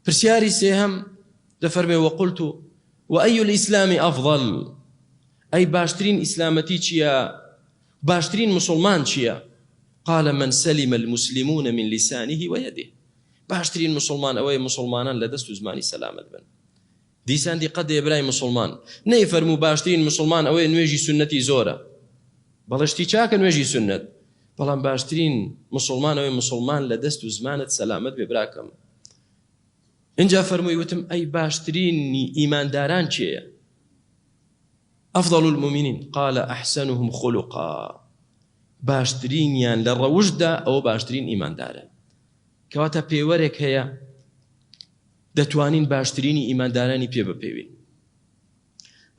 پرسیاری سێهەم دەفەرمێ وقلت وأي الإسلام أفضل ئەی باشترین ئیسلامەتی چییە؟ باشترین مسلمان چییە؟ قال من سلم المسلمون من لسانه ويده باشترین مسلمان ئەوەیە مسلمانان لە دەست و زمانی سەلامەت بن. دیسان دیقەت دەیە برای مسوڵمان نەی فەرموو باشترین مسوڵمان ئەوەیە نوێژی سوننەتی زۆرە بەڵێ شتی چاکە نوێژی سوننەت بەڵام باشترین مسوڵمان ئەوەیە مسوڵمان لە دەست و زمانت سەلامەت بێ براکەم ئینجا فەرمووی وتم ئەی باشترینی ئیمانداران کێیە أفضل المؤمنین قال أحسنهم خلقا باشترینیان لە ڕەوشتدا ئەوە باشترین ئیماندارە کەواتە پێوەرێک هەیە دەتوانین باشترینی ئیماندارانی پێ بپێوین.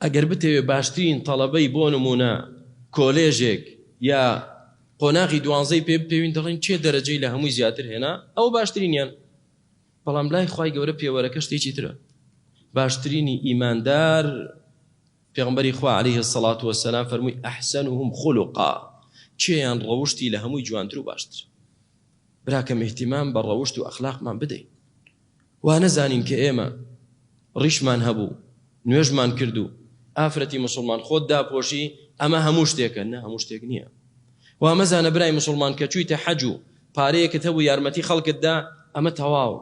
ئەگەر بتەوێ باشترین تەڵەبەی بۆ نموونە کۆلێژێک یا قۆناغی دوانزەی پێ بپێوین دەڵێن کێ دەرەجەی لە هەمووی زیاتر هێنا ئەو باشترینیان بەڵام لای خوای گەورە پێوەرەکە شتێکی ترە باشترینی ئیماندار پێغمبەری خوا علیه الصلاة والسلام فەرمووی احسنهم خلقا کێیان ڕەوشتی لە هەمووی جوانتر و باشتر براکەم ئیهتیمام بە ڕەوشت و ئەخلاقمان بدەین وا نەزانین کە ئێمە ڕیشمان هەبوو نوێژمان کرد و ئافرەتی مسوڵمان خۆت داپۆشی ئەمە هەموو شتێکە نە هەموو شتێک نییە وا مەزانە برای مسوڵمان کە چوویتە حەج و پارەیەکت هەبوو یارمەتی خەڵکت دا ئەمە تەواو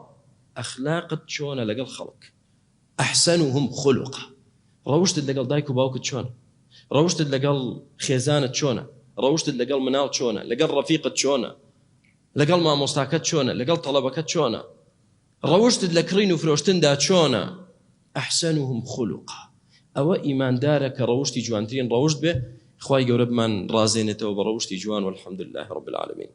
ئەخلاقت چۆنە لەگەڵ خەڵک احسنهم خلقا ڕەوشتت لەگەڵ دایک و باوکت چۆنە؟ ڕەوشتت لەگەڵ خێزانت چۆنە؟ ڕەوشتت لەگەڵ مناڵ چۆنە؟ لەگەڵ ڕەفیقت چۆنە؟ لەگەڵ مامۆستاکەت چۆنە؟ لەگەڵ تەڵەبەکەت چۆنە؟ ڕەوشتت لە کڕین و فرۆشتندا چۆنە؟ احسنهم خلقا ئەوە ئیماندارە کە ڕەوشتی جوانترین ڕەوشت بێ خوای گەورە بمان ڕازێنێتەوە بە ڕەوشتی جوان والحمد لله رب العالمین.